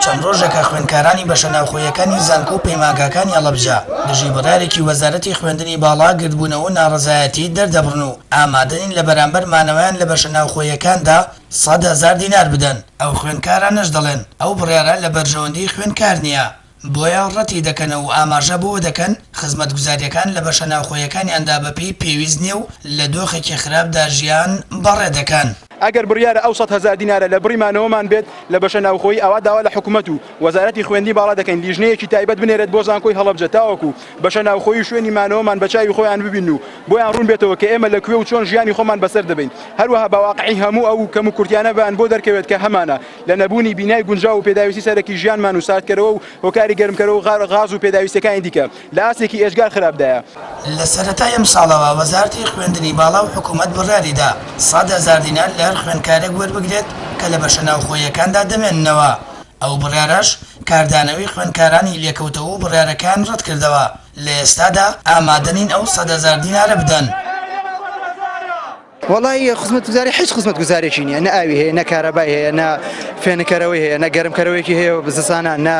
چەند ڕۆژێکە خوێندکارانی بەشە ناوخۆیەکانی زانکۆ و پەیمانگاکانی هەڵەبجە دژی بڕیارێکی وەزارەتی خوێندنی باڵا گردبوونەوە و ناڕەزایەتی دەردەبڕن و ئامادەنین لە بەرامبەر مانەوەیان لە بەشە ناوخۆیەکاندا 100,000 دینار بدەن. ئەو خوێندکارانەش دەڵێن، ئەو بڕیارە لە بەرژەوەندیی خوێندکار نییە، بۆیە ڕەتی دەکەنەوە و ئاماژە بەوە دەکەن، خزمەتگوزارییەکان لە بەشە ناوخۆیەکانیاندا بەپێی پێویست نییە و لە دۆخێکی خراپدا ژیان بەڕێ دەکەن. ئەگەر بڕیارە ئەو 100,000 دینارە لە بڕی مانەوەمان بێت لە بەشە ناوخۆیی ئەوا داوا لە حکومەت و وەزارەتی خوێندنی باڵا دەکەین لیژنەیەکی تایبەت بنێرێت بۆ زانکۆی هەڵەبجە تاوەکو بەشە ناوخۆیی و شوێنی مانەوەمان بە چاوی خۆیان ببینن و بۆیان ڕوون بێتەوە کە ئێمە لە کوێ و چۆن ژیانی خۆمان بەسەر دەبەین هەروەها بە واقعی هەموو ئەو کەموکورتیانەمان بۆ دەرکەوێت کە هەمانە لە نەبوونی بینای گونجاو و پێداویستی سەرەکی ژیانمان و ساردکەرەوە و هۆکاری گەرمکەرەوە و غاز و پێداویستیەکانی دیکە لە ئاستێکی ئێجگار خراپدایە. لە سەرەتای ئەمساڵەوە وەزارەتی خوێندنی باڵا و حکومەت بڕیاریدا 100,000 دینار لە هەر خوێندکارێک وەربگرێت کە لە بەشە ناوخۆییەکاندا دەمێننەوە، ئەو بڕیارەش کاردانەوەی خوێندکارانی لێکەوتەوە و بڕیارەکەیان ڕەتکردەوە، لە ئێستادا ئامادەنین ئەو 100,000 دینارە بدەن. وەڵایی خزمەتگوزاری هیچ خزمەتگوزارێکی نییە نە ئاوی هەیە نە کارەبای هەیە نە فێنکەرەوەی هەیە نە گەرمکەرەوەیەکی هەیە زستانە نە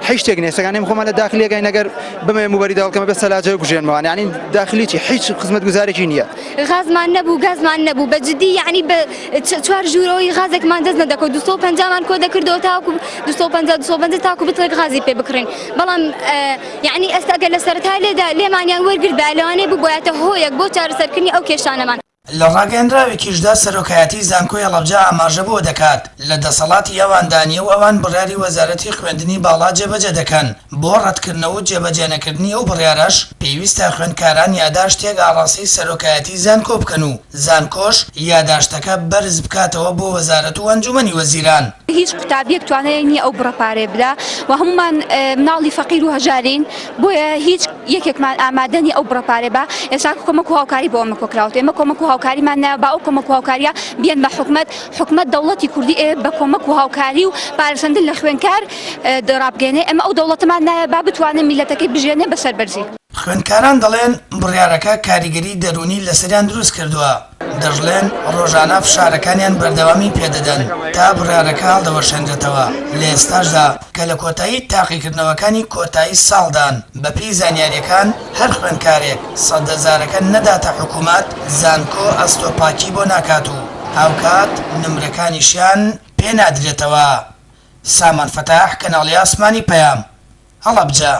هیچ شتێک نییە سەگانیم خۆمان لە داخلیەکەین ئەگەر بمەوێ موبەری داڵکەمە بێ سەلاجە بژێنمەوە یعنی داخلی چی هیچ خزمەتگوزارێکی نییە. غازمان نەبوو گازمان نەبوو بە جدی یعنی بە چوار ژوورەوەی غازێکمان دەست نەدەکەوت 250 مان کۆ دەکردەوە تاوەکو 250 250 تاکو بتڵێک غازی پێ بکڕین بەڵام یعنی ئێستا گەر لە سەرەتا لێدا لێمانیان وەرگرتبایە لەوانەیە ببوایەتە هۆیەک بۆ چارەسەرکردنی ئەو کێشانەمان. لە ڕاگەیەنراوێکیشدا سەرۆکایەتی زانکۆی هەڵەبجە ئاماژە بەوە دەکات، لە دەسەڵاتی ئەواندا نییە و ئەوان بڕیاری وەزارەتی خوێندنی باڵا جێبەجێ دەکەن، بۆ ڕەتکردنەوە و جێبەجێنەکردنی ئەو بڕیارەش پێویستە خوێندکاران یاداشتێک ئاڕاستەی سەرۆکایەتی زانکۆ بکەن و زانکۆش یاداشتەکە بەرز بکاتەوە بۆ وەزارەت و ئەنجومەنی وەزیران. هیچ قوتابیەک توانای نییە ئەو بڕە پارەیە بدا و هەموومان مناڵی فەقیر و هەژارین، بۆیە هیچ یەکێکمان ئامادە نیە ئەو بڕە پارەیە با ئێستا کۆمەک و هاوکاری بۆ ئەمە کۆکراوەتەوە ئێمە کۆمەک و هاوکاریمان نایە با ئەو کۆمەک و هاوکاریە بیەن بە حکومەت حکومەت دەوڵەتی کوردی ئێ بە کۆمەک و هاوکاری و پارەسەندن لە خوێنکار ڕابگەێنێ ئێمە ئەو دەوڵەتەمان نایە با بتوانێ میلەتەکەی بژێنێ بە سەربەرزی. خوێندکاران دەڵێن بڕیارەکە کاریگەری دەروونی لەسەریان دروستکردووە. دەشڵێن، ڕۆژانە فشارەکانیان بەردەوامی پێدەدەن تا بڕیارەکە هەڵدەوەشێنرێتەوە، لە ئێستاشدا کە لە کۆتایی تاقیکردنەوەکانی کۆتایی ساڵدان، بەپێی زانیارییەکان هەر خوێندکارێک سەدهەزارەکە نەداتە حکومەت، زانکۆ ئەستۆپاکی بۆ ناکات و هاوکات نمرەکانیشیان پێنادرێتەوە. سامان فەتاح، کەناڵی ئاسمانی پەیام، هەڵەبجە.